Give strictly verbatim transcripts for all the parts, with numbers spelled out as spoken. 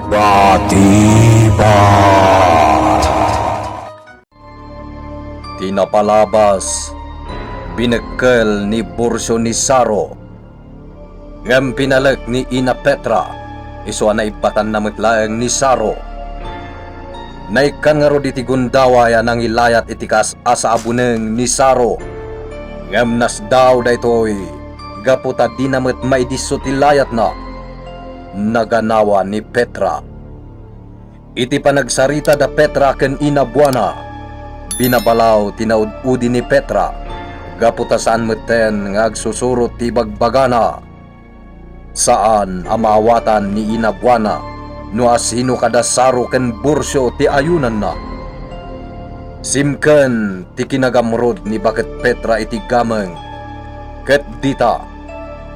Batibat. Ti napalabas, binekkel ni Burcio ni Saro. Ngem pinalek ni Ina Petra, isu a naibbatanna met laeng ni Saro. Naikkan ngarud iti gundaway a nangilayat iti kaas-asa a buneng ni Saro. Ngem nasdaaw daytoy gapu ta dina met maidisso ti layatna. Naganawa ni Petra. Iti panagsarita da Petra ken Ina Buana, binabalaw ti naud-udi ni Petra, gapu ta saan metten nga agsusurot ti ibagbagana. Saan a maawatan ni Ina Buana no asino kada Saro ken Burcio ti ayunanna. Simken ti kinagamrud ni Baket Petra iti gameng, ket dita,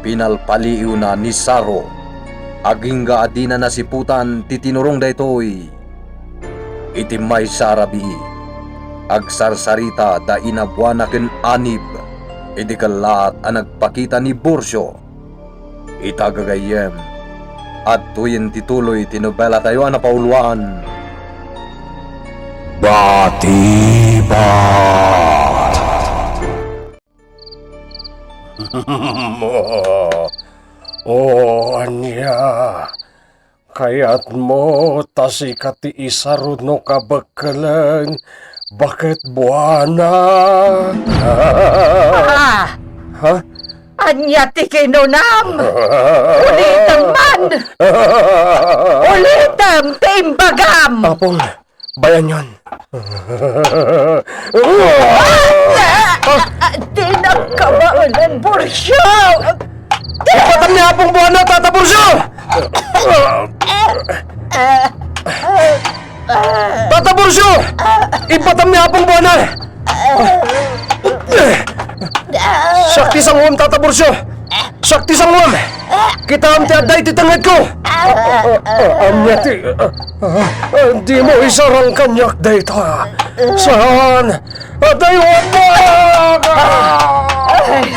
pinalpaliiwna ni Saro. Agingga a dina nasiputan ti tinurong daytoy. Iti maysa a rabii, agsarsarita da Ina Buana ken Anib iti kellaat a nagpakita ni Burcio. Ita gagayyem, adtoyen ti tuloy ti nobelatayo a napauloan. Batibat. O ania, kayatmo ta sika ti isaruno kabekkelen, Baket Buana? Ah! Ha? Ania ti kinunam? Ulitem man! Ulitem ti imbagam! Apong, bayanyon. Ah! Di nagkabaelan, Burcio! Ipatam ni Apong Buana, Tata Burcio! Tata Burcio! Ipatam ni Apong Buana! Siak ti sanguem, Tata Burcio! Siak ti sanguem! Kitaem ti adda iti tengngedko! Ania ti, ah, ah, dimo isarang kaniak dayta? Saan? Adayo a bag! Ay,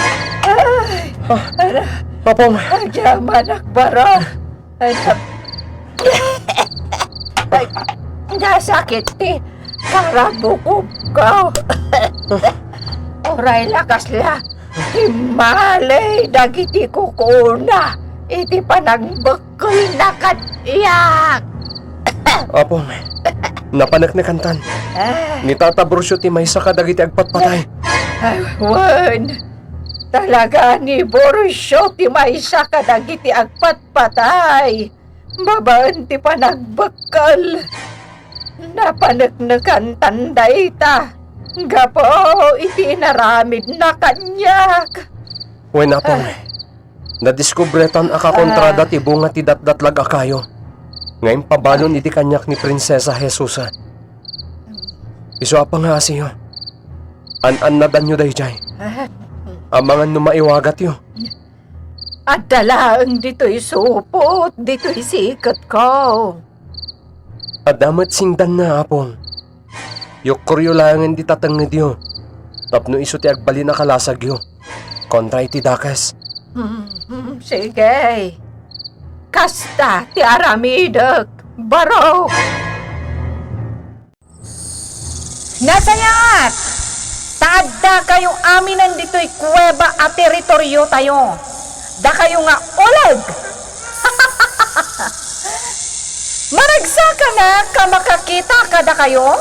ay, Apong. Agyamanak, Barok. Ay, ay, nasakit ti karabukobko. Uray la kasla timmalay dagiti kukuna iti panagbekkelna kaniak. Apong, napaneknekantan. Ah. Ni Tata Burcio ti maysa kadagiti agpatpatay. Ah, wen, talaga ni Burcio ti maysa kadagiti agpatpatay. Babaen ti panagbekkel, napaneknekantan dayta gapu iti inaramidna kaniak. Wen, Apong, ah, nadiskubretan a kakontrada, ah, ti bunga ti datdatlag a kayo nga impabalon idi kaniak ni Prinsesa Jesusa. Isu a pangngasiyo. An-annadanyo daydiay. Ah. Amangan no maiwagatyo. Adda laeng ditoy supot, ditoy siketko. Adda met singdanna, Apong. Yukkoryo laengen dita tengngedyo, tapno isu ti agbalin a kalasagyo kontra iti dakes. Hmm, hmm, sige. Kasta ti aramidek, Barok. Nasayaat ta addakayo aminen ditoy kuweba a teritoriotayo. Dakayo nga uleg! Maragsakanak a makakita kadakayo?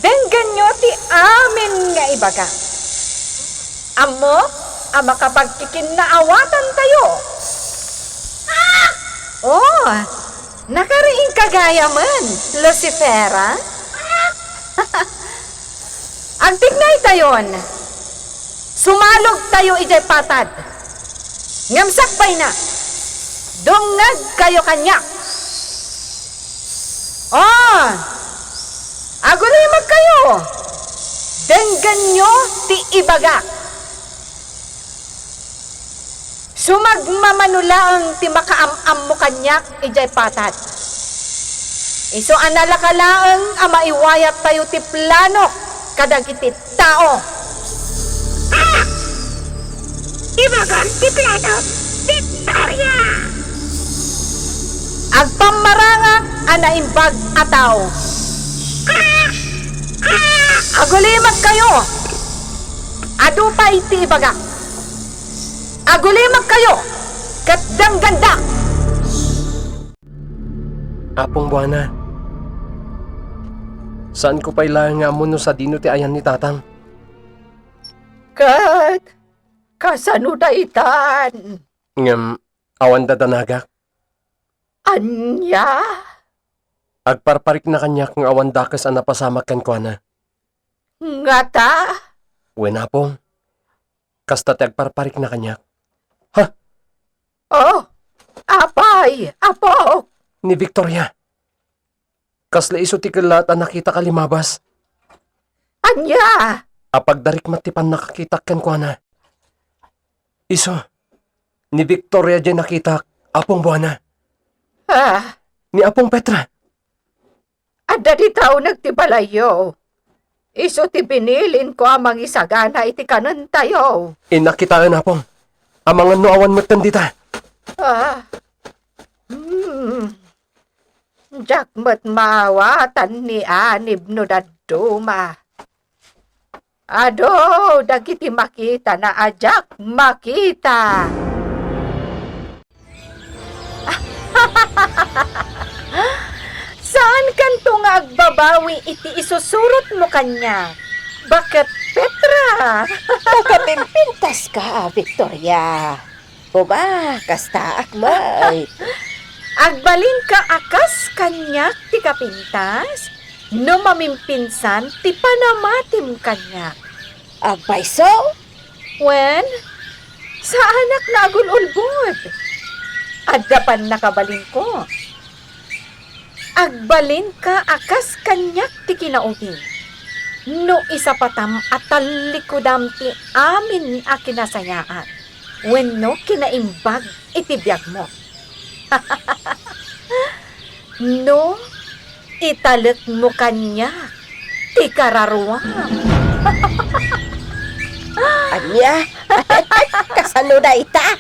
Denggenyo ti amin nga ibagak. Ammok a makapagkikinnaawatantayo. Oh, nakariingka gayamen, Lucifera? Agtignaytayon. Sumalogtayo idiay patad. Ngem sakbayna, dungngegkayo kaniak. Oh, agulimekkayo. Denggenyo ti ibagak. Sumagmamano laeng ti makaam-ammo kaniak idiay patad. Isu a nalaka laeng a maiwayattayo ti plano kadagiti tao. Ah! Ibagam ti plano, Victoria! Agpammaranga a naimbag a tao. Agulimagkayo! Adu pay ti ibagak. Agulimagkayo ket denggendak! Apong Buana, saanko pay laeng nga ammo no sadino ti ayan ni Tatang. Ket kasano daytan? Ngem awan dadanagak. Ania? Agparparikna kaniak nga awan dakes a napasamak kenkuana. Ngata? Wen, Apong. Kasta ti agparparikna kaniak. Ha? Oh, apay, Apo? Ni Victoria. Kasla isu ti kellat a nakitak a limabas. Ania? Apagdarik met ti pannakakitak kenkuana. Isu, ni Victoria diay nakitak, Apong Buana. Ah. Ni Apong Petra. Adda dita uneg ti balayyo. Isu ti binilinko a mangisagana iti kanentayo. Innak kitaen, Apong. Amangan no awan metten dita. Ah. Hmm. Diak met maawatan ni Anib no dadduma. Adu dagiti makitana a diak makita. Saankanto nga agbabawi iti isusurotmo kaniak, baket Petra? Nakapimpintaska, Victoria. Uba, kastaak met. Agbalinka a kas kaniak ti kapintas, no mamimpinsan ti panamatim kaniak. Agpayso? Wen, saanak nga agul-ulbod. Adda pannakabalinko. Agbalinka a kas kaniak ti kinaugi. No isapatam a tallikudam ti amin a kinasayaan wenno kinaimbag iti biagmo. No italekmo kaniak ti kararuam. Ania? Kasano dayta?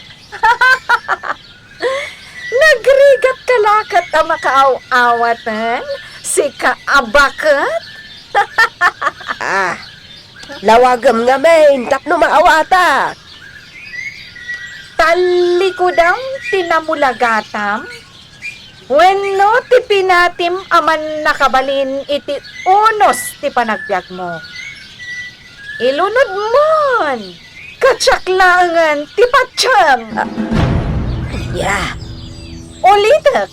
Nagrigatka laket a makaaw-awaten, sika a baket? Ah, lawagem ngamin tapno maawatak. Tallikudam ti namulagatam wenno ti pinatim a mannakabalin iti unos ti panagbiagmo. Ilunodmon, ket siak laengen ti patiem. Ah, ania? Ulitek,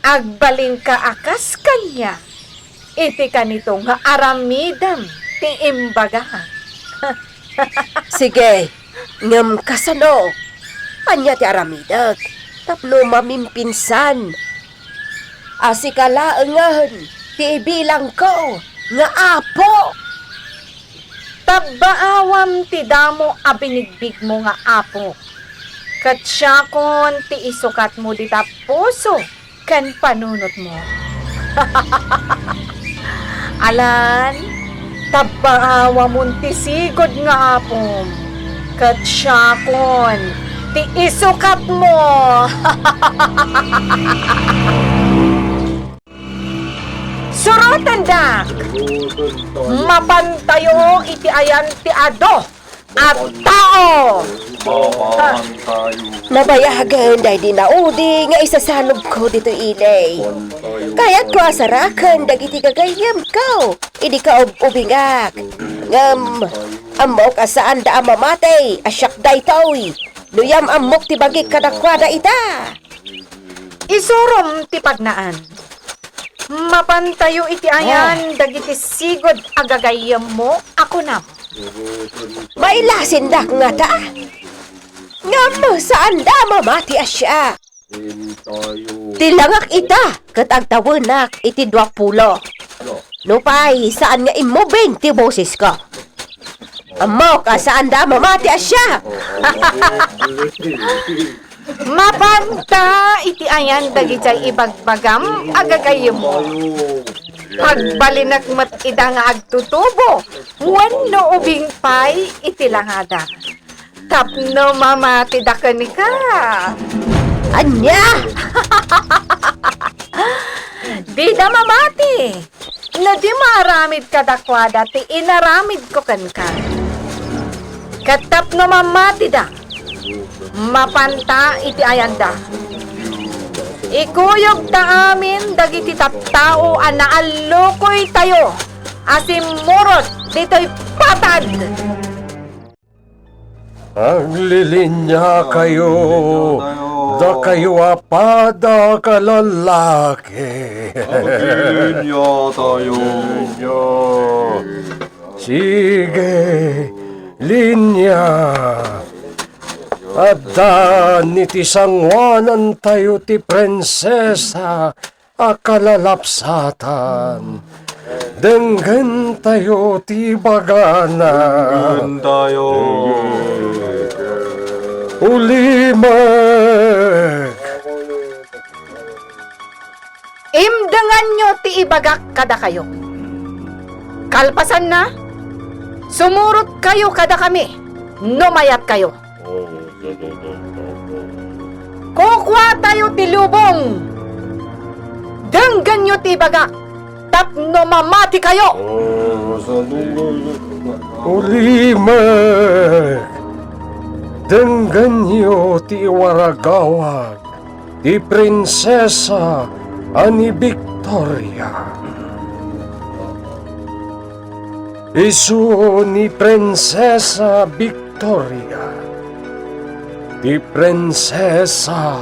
agbalinka a kas kaniak iti kanito nga aramidem ti imbagak. Sige, ngem kasano? Ania ti aramidek tapno mamimpinsan a sika laengen ti ibilangko nga apo? Tabbaawam ti damo a binigbigmo nga apo, ket siakon ti isukatmo dita puso ken panunotmo. Alan, tabbaawamon ti sigud nga apom, ket siakon ti isukatmo. Surotendak! Mapantayo iti ayan ti adu a tao! Nabayagen daydi naudi nga isasanobko ditoy ili. Kayatko a saraken dagiti gagayyemko idi kaub-ubingak. Ngem ammok a saanda a mamati a siak daytoy no yam-ammok ti bagik kadakuada ita. Isurom ti pagnaan. Mapantayo iti ayan dagiti sigud a gagayyemmo a kunam. Mailasindak ngata? Ngem saanda a mamati a siak. Ti langak ita ket agtawenak iti duapulo. Nupay saan nga immubing ti bosesko. Ammok a saanda a mamati a siak. Mapanta iti ayan dagiti ibagbagam a gagayyemmo. Agbalinek met ida nga agtutubo wenno ubing pay iti langada tapno mamatida kenka. Ania? Ta mamati no di maaramid kadakuada ti inaramidko kenka. Ket tapno mamatida, mapanta iti ayanda. Ikuyogta amin dagiti tattao a naallukoytayo a simmurot ditoy patad. Aglilinyakayo, dakayo a padak a lalaki. Aglilinyatayo. Sige, linya. Addan iti sanguanantayo ti prinsesa a kalalapsatan. Denggentayo ti ibagana. Denggentayo. Ulimek. Imdenganyo ti ibagak kadakayo. Kalpasanna, sumurotkayo kadakami no mayatkayo. Kukuatayo ti lubong. Denggenyo ti ibagak tapno mamatikayo. Ulimek. Denggenyo ti iwaragawag ti prinsesa a ni Victoria. Isu ni Prinsesa Victoria, ti prinsesa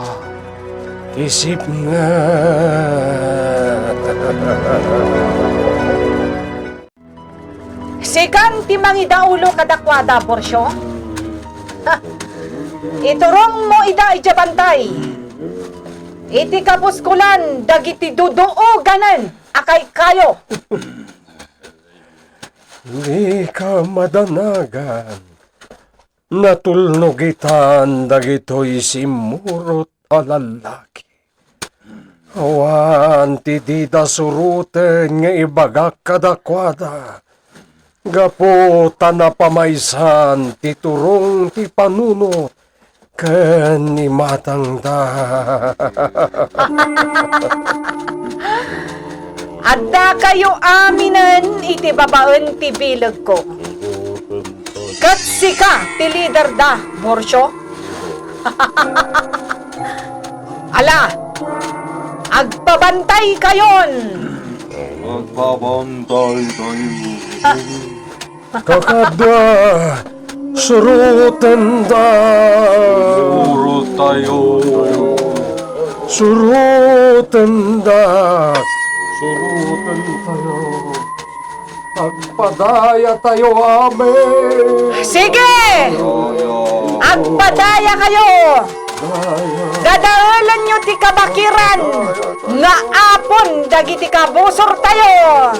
ti sipnget. Sikan ti mangidaulo kadakuada, Porcio. Ha! Iturongmo ida idiay bantay. Iti kapuskolan dagiti duduoganen a kaykayo. Dika madanagan. Natulnogitan dagitoy simmurot a lallaki. Awan ti dida suroten nga ibagak kadakuada. Gapu ta napamaysan ti turong ti panunot ken imatangda. Addakayo aminen iti babaen ti bilegko. Ket sika ti liderda, Porcio. Ala, agpabantaykayon! Agpabantaykayon. Kakadua, surotenda. Surottayo. Surotenda. Surotentayo. Agpadayatayo amin. Sige! Agpadayakayo! Dadaelenyo ti kabakiran nga apon dagiti kabusortayo!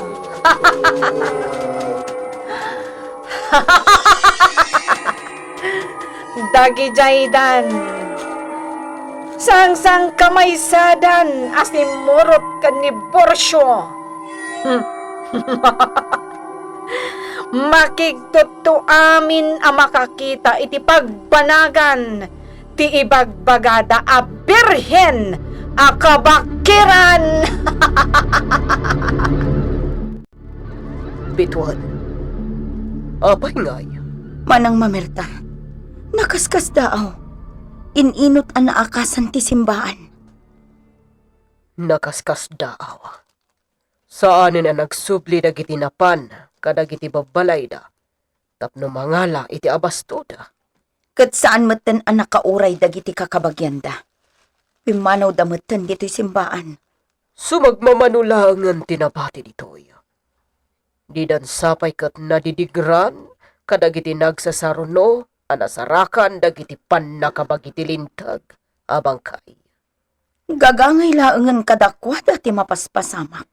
Dagijaydan, sangsangkamaysadan a simmurot ken ni Porcio. Makigtutto amin a makakita iti pagbanagan ti ibagbagada a birhen a kabakiran. Bituon. Apay ngay? Manang Mamerta, nakaskasdaaw. In-inut a naakasan ti simbaan. Nakaskasdaaw. Saanen a nagsubli dagiti napan kadagiti babbalayda tapno mangala iti abastoda. Ket saan metten a nakauray dagiti kakabagianda. Pimmanawda metten ditoy simbaan. Sumagmamano laengen ti nabati ditoy. Didan sapay ket nadidigran kadagiti nagsasaruno a nasarakan dagiti pannakabagi ti linteg a bangkay. Gagangay laengen kadakuada ti mapaspasamak.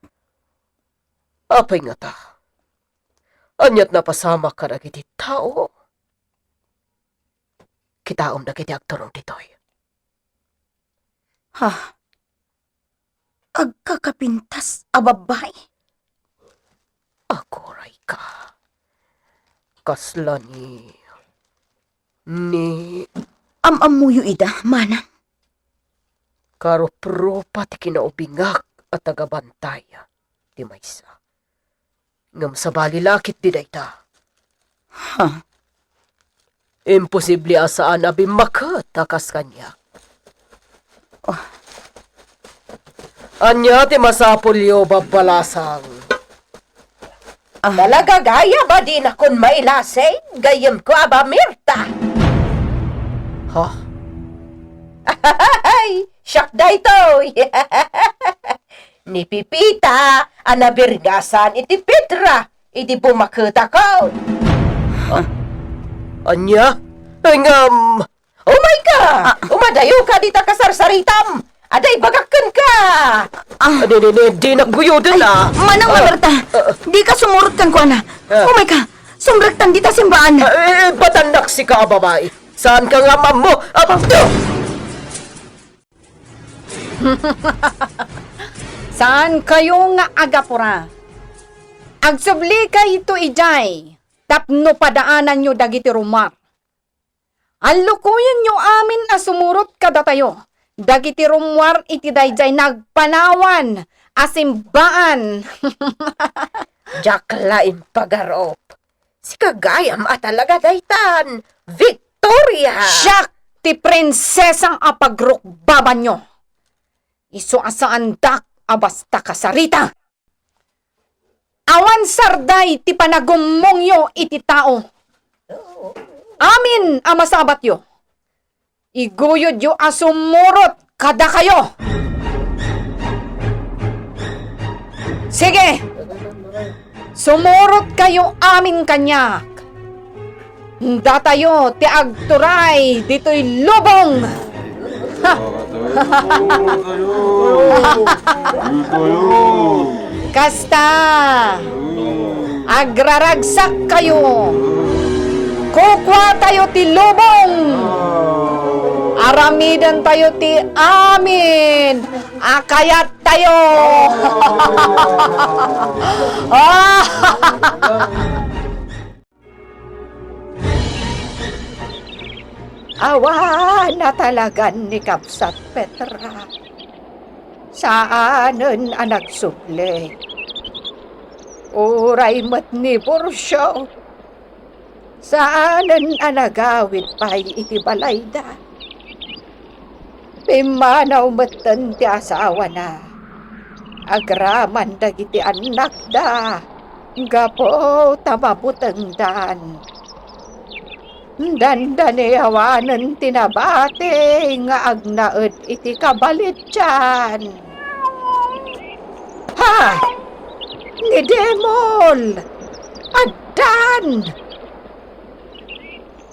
Apay ngata? Aniat napasamak kadagiti tao? Kitaem dagiti agturong ditoy. Ha? Agkakapintas a babbai? Agurayka. Kasla ni, ni Am-ammoyo ida, manang? Karuprupa ti kinaubingak a tagabantay ti maysa. Ngem sabali la ketdi dayta. Ha? Imposible a saan a bimmaket a kas kaniak. Oh. Ania ti masapulyo, babbalasang? Ah. Talaga gayam a dinakon mailasing, gayyemko a Bamirta. Ha? Ay, siak daytoy. Ni Pipita a nabirngasan iti pitra idi bumaketako. Ah, ania? Ay, ngem, umayka! Ah. Umadayoka dita kasarsaritam! Adda ibagak kenka! Ah. Di, di, di, dinak guyoden, ah. Manang Bamirta, ah, dika sumurot kenkuana. Ah. Umayka, sumrektan dita simbaan. Ah, eh, eh, batannak sika a babai. Saanka nga maammo? Ah, Saankayo nga agapura. Agsublikayo idiay tapno padaananyo dagiti rummuar. Allukoyenyo amin a sumurot kadatayo dagiti rummuar iti daydiay nagpanawan a simbaan. Diak la impagarup. Sika gayam a talaga daytan, Victoria! Siak ti prinsesa a pagrukbabanyo. Isu a saandak a basta kasarita. Awan sarday ti panagummongyo iti tao. Amin a masabatyo, iguyodyo a sumurot kadakayo. Sige, sumurotkayo amin kaniak. Datayo ti agturay ditoy lubong. Ha! Kasta, agraragsakkayo. Kukuatayo ti lubong. Aramidentayo ti amin a kayattayo. Ah! Awan a talagan ni Kabsat Petra. Saanen a nagsubli. Uray met ni Burcio, saanen a nagawid pay iti balayda. Pimmanaw metten ti asawana agraman dagiti annakda gapu ta mabutengdan. Dandani awanen ti nabati nga agnaed iti kabalitian. Ha! Ni Demol! Addan!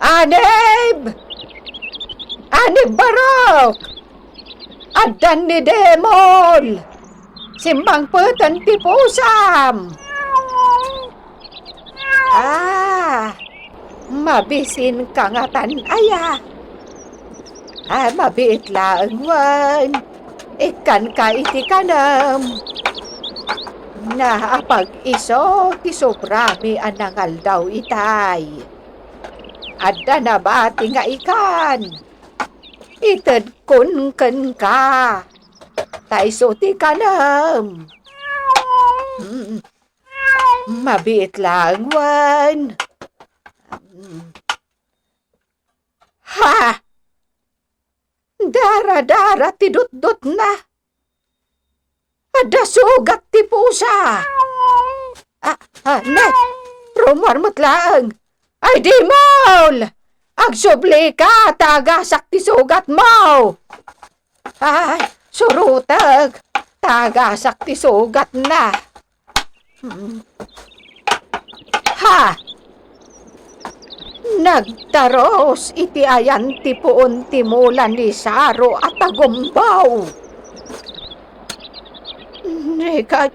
Anib! Anib, Barok! Addan ni Demol! Simmangpeten ti pusam! Ah, mabisinka ngatan aya? Ah, mabiit laeng wen. Ikkanka iti kanem. Naapag isu ti sobrami a nangaldaw itay. Adda nabati nga ikan. Itedkon kenka. Ta isu ti kanem. Mm. Mabiit laeng wen. Mm. Ha! Dara-dara ti dutdotna. Adda sugat ti pusa. Ah, ah, ne, rummuar met laeng. Ay, Demol! Agsublika, ta agasak ti sugatmo. Ay, surotek, ta agasak ti sugatna. Hmm. Ha! Nagtarus iti ayan ti puon ti mula ni Saro a tagumbaw. Negat,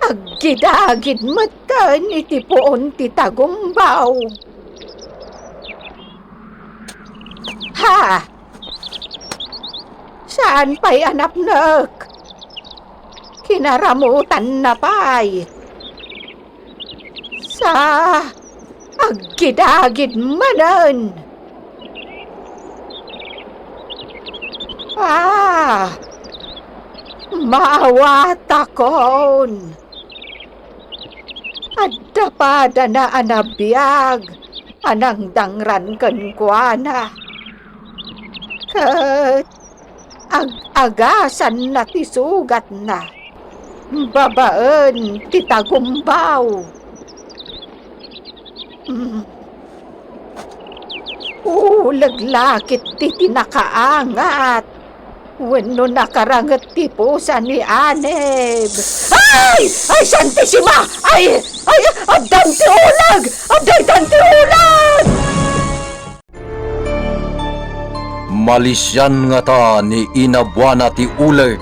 aggidagid metten iti puon ti tagumbaw. Ha! Saan pay a napnek? Kinaramutanna pay. Sa, aggidagid manen. Ah! Maawatakon. Adda padana a nabiag a nangdangran kenkuana. Ket ag-agasanna ti sugatna babaen ti tagumbaw. Mm. Uleg la ketdi ti nakaangat wenno nakaranget ti pusa ni Aneb. Ay! Ay, Santissima! Ay! Ay! Addan ti uleg! Addan ti uleg! Malisian ngata ni Ina Buana ti uleg.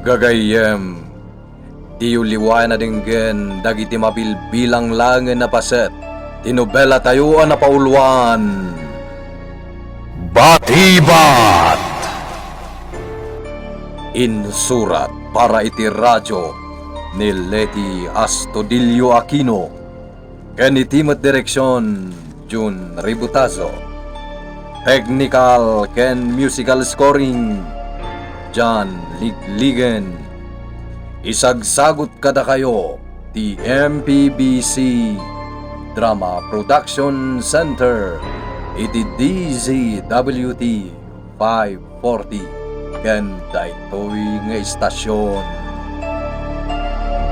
Gagayyem, diyo liwayan a denggen dagiti mabilbilang laengen a paset ti nobelatayo a napauluan, Batibat! Insurat para iti radio ni Leti Astudillo Aquino. Ken iti met direksion, Jun Ributazo. Technical ken musical scoring, John Ligligen. Isagsagut kadakayo ti M P B C Drama Production Center iti D Z W T five forty ken daytoy nga istasyon.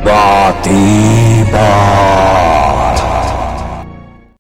Batiba.